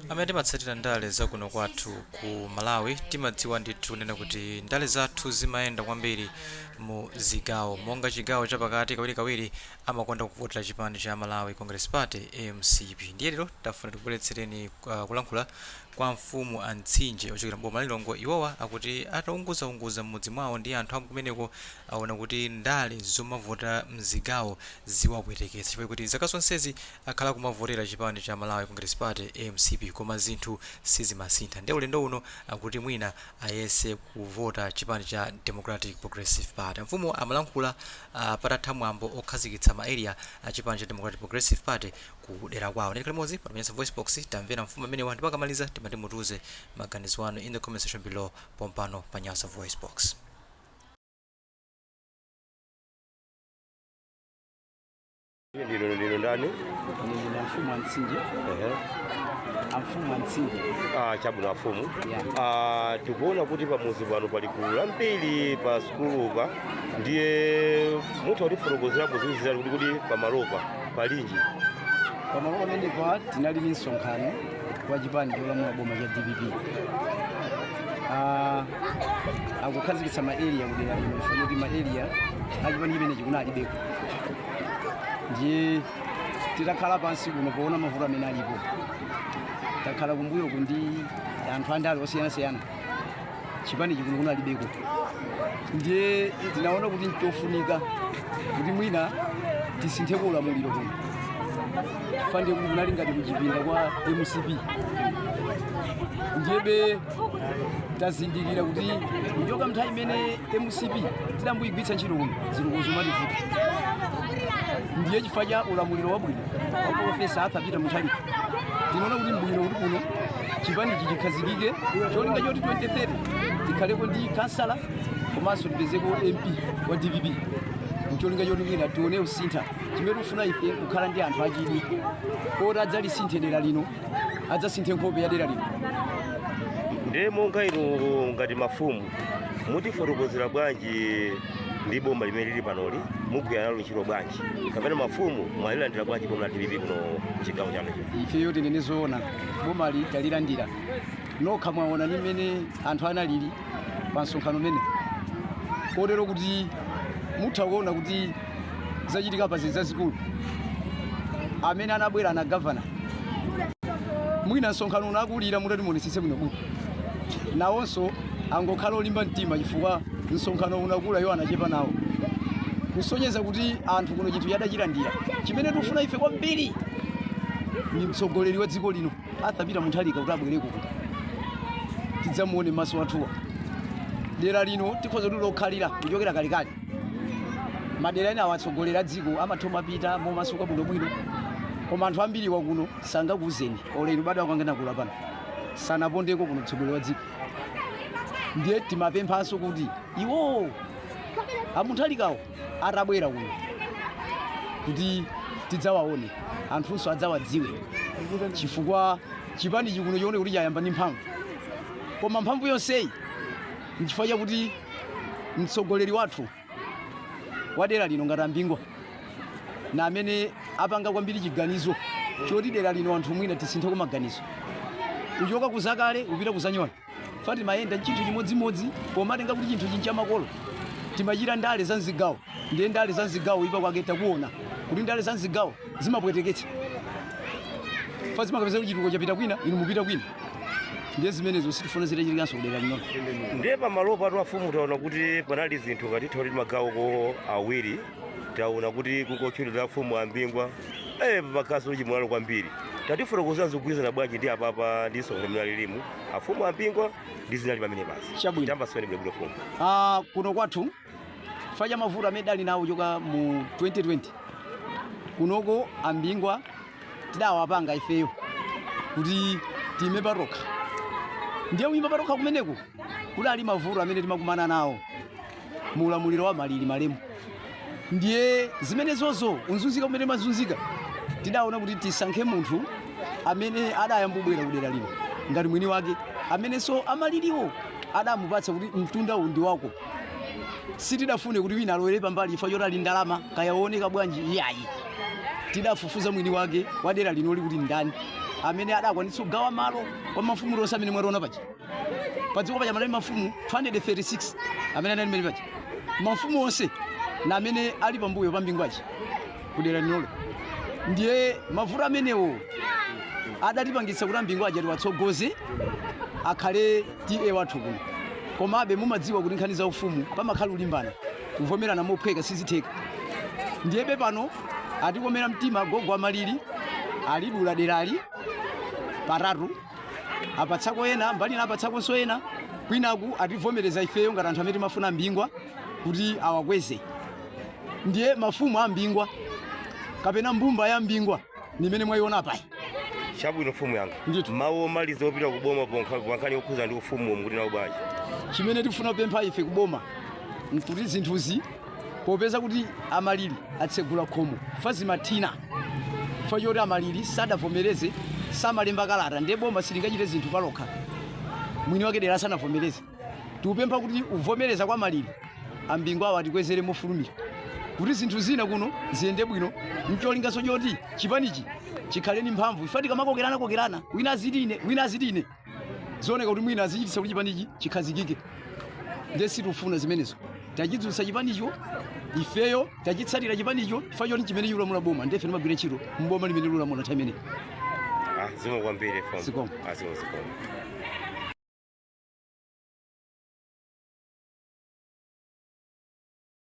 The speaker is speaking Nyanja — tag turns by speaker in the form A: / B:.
A: Amene timatsatira ndale zakuno kwathu ku Malawi timadziwa ndithu kunena kuti ndale zathu zimayenda kwambiri mu zigawo, monga chigawo chapakati kawirikawiri amakonda kuvotera chipani cha Malawi Congress Party, MCP. Ndiye lero tafuna tikubweretsereni kulankhula kwa mfumu a Mtsinje ochokera m'boma la Lilongwe. Iwowa akuti ataunguzaunguza m'mudzi mwawo ndi anthu akumeneko aona kuti ndale zomavota mzigawo ziwapweteketsa chifukwa kuti zaka zonsezi akhala akumavotera chipani cha Malawi Congress Party, MCP, koma zinthu sizimasintha. Ndiye ulendo uno akuti mwina ayese kuvota chipani cha Democratic Progressive Party. Mfumu amalankhula patatha mwambo okhazikitsa ma area a chipani cha Democratic Progressive Party ku dera kwawo. Ndiye limodzi pano pa Nyasa Voice Box tamvera mfumu amenewa, ndipo akamaliza timati mutiuze maganizo anu in the comment section below pompano pa Nyasa Voice Box.
B: Ndinu ndani?
C: Ndine mfumu wa Mtsinje.
B: Ehe.
C: Amfumu wa Mtsinje.
B: Ah, chabwino afumu.
C: Yeah.
B: Ah, tikuona kuti pamuzi pano pali gulu lambiri pa sukulupa, ndiye mutha kutifotokozerapo ziwiri zitatu kuti pamalopa palinji?
C: Pamalo pamenepa tinali ndi msonkhano wa chipani cholamula boma cha DPP. Ah, akukhazikitsa ma area kudera lino chifukwa choti ma area achipani chimenechi kuno alibeko. Ndiye titakhala pansi kuno poona mavuto amene alipo, takhala kumbuyoku ndi anthu andale osiyanasiyana, chipani chikuno kuno alibeko. Ndiye tinaona kuti nchofunika kuti mwina tisintheko ulamuliro kuno, chifukwa ndiye kuti kunali ngati kuchipinda kwa MCP. Ndiyebe tazindikira kuti kuchoka nthawi imene MCP tidamboyigwiritsa ntchito kuno, zitukuko zimativuta. Ndiye chifukwa cha ulamuliro wabwino wa Profesa Arthur Peter Mutharika, tinaona kuti mbwino kuti kuno chipanichi chikhazikike, cholinga choti 2030 tikhaleko ndi kansala komanso tipezeko MP wa DPP, ncholinga choti mwina tione usintha. Chimene tikufuna ife kukhala ndi anthu achidwi oti adzalisinthe dera lino, adzasinthe nkhope ya dera lino.
B: Ndiye monga inu ngati mafumu, mutifotokozera bwanji ndi boma limene lili panoli, mugwira nalo ntchito bwanji, kapena mafumu mwalilandira bwanji boma la DPP kuno kuchigawo chanu?
C: Ifeyo tinene zoona, bomali talilandira. Nokha mwaona ni mmene anthu analili pa msonkhano umene, kotero kuti mutha kuona kuti zachitika pa zinthu zazikulu. Amene anabwera na gavana, mwina msonkhano unakulira, mutati muonetsetse bwinobwino, nawonso angokhala olimba mtima chifukwa msonkhano unakula, iwo anachepa nawo, kusonyeza kuti anthu kuno chinthu chadachilandira. Chimene tikufuna ife kwambiri ni mtsogoleri wa dziko lino Arthur Peter Mutharika kuti abwereko kuno tidzamuone maso athuwa. Dera lino tikhoza kuti lokhalira kuchokera kalekale, madera ena awatsogolera dziko amatha mapita momasuka bwinobwino, koma anthu ambiri wakuno sangakuuzeni. Olo bado akangenakula pano sanapondeko kuno mtsogoleri wa dziko. Ndiye timapemphanso kuti iwo amutharikawo atabwera kuno kuti tidzawaone, anthunso adzawadziwe, chifukwa chipani chikuno chione kuti chayamba ndi mphamvu, koma mphamvu yonseyi nchifukwa chakuti mtsogoleri wathu wa dera lino ngati Ambingwa na amene apanga kwambiri chiganizo choti dera lino anthu mwina tisintheko maganizo kuchoka kuzakale kupita kuzanyuwani. Fa timayenda chinthu chimodzimodzi pomatenga kuti chinthu chincha makolo, timachita ndale za mzigawo. Ndiye ndale za mzigawo ipa kwake takuona kuti ndale za mzigawo zimapweteketsa, fa zimakapeza kuti chitukuko chapita kwina, inu mupita kwina. Ndiye zimenezo sitifuna zitachitikanso kudera lino.
B: Ndiye pamalopo atu afumu taona kuti panali zinthu ngati thauri magawoko awiri, taona kuti kungotchulira afumu Ambingwa pakhaso chimwalo kwambiri. Tatifotokozera zikugwirizana bwanji ndi apapa ndi msonkhano umene alilimu afumu Ambingwa ndi zinali pamene pasi?
C: Chabwino.
B: Tambasuleni bwinobwino fumu.
C: Ah, kuno kwathu chifukwa cha mavuto amene dali nawo kuchoka mu 2020 kunoko, Ambingwa tidawapanga ifeyo kuti tiime patokha. Ndiye kuyima patokha kumeneko kudali mavuto amene timakumana nawo mu ulamuliro wa Malili malemu. Ndiye zimenezozo unzunzika kumene mazunzika, tidaona kuti tisankhe munthu amene adayamba kubwera kudera lino ngati mwini wake, amenenso amaliliwo adamupatsa kuti mtunda uwu ndi wako. Sitidafune kuti wina alowere pambali chifukwa choti ali ndalama kaya wooneka bwanji, iyayi. Tidafufuza mwini wake wa dera linoli kuti ndani. Amene adakwanitsa kugawa malo kwa mafumu onse amene mwationa paja. Padziko paja panali mafumu 236 amene anali mmene paja. Mafumu onse na amene ali pambuyo pa Mbingwachi kudera linolo. Ndiye mavuto amenewo adatipangitsa kuti ambingwachi atiwatsogoze, akhale TA wathu kuno. Komabe mumadziwa kuti nkhani za ufumu pamakhala ulimbana, kuvomerana mophweka sizitheka. Ndiyebe pano atikomera mtima gogo amalili, alidula derali patatu, apatsako ena mbali na apatsakonso ena kwinaku. Ativomereza ifeyo ngati anthu amene timafuna Mbingwa kuti awakweze. Ndiye mafumu a Mbingwa kapena mbumba ya Mbingwa nimene mwayiona apayi.
B: Chabwino, mfumu yanga.
C: Ndithu.
B: Mawu omaliza opita kuboma pankhani yokhuza ndi ufumu, mukuti nawo bwanji?
C: Chimene tifuna kupempha ife kuboma nkuti zinthuzi, popeza kuti amalili atsegula khomo, fa zimathina fa choti amalili sadavomereze, samalemba kalata. Ndiye boma silingachite zinthu palokha mwini wake dera sanavomereze. Tikupempha kuti uvomereza kwa malili ambingwa awo atikwezere mofulumira kuti zinthu zina kuno ziyende bwino, ncholingaso choti chipanichi chikhale ni mphamvu. Ife tikamakokerana kokerana, wina aziti ine, wina aziti ine, zioneka kuti mwina azichititsa kuti chipanichi chikhazikike. Ndiye sitifuna zimenezo. Tachidzutsa chipanicho ifeyo, tachitsatira chipanicho chifukwa choti chimene chikulamula boma. Ndiye ife timagwira ntchito mboma limene likulamula nthawi imeneyi.
B: Ah, zikomo kwambiri, mfumu.
C: Zikomo.
B: Ah, zikomo, zikomo.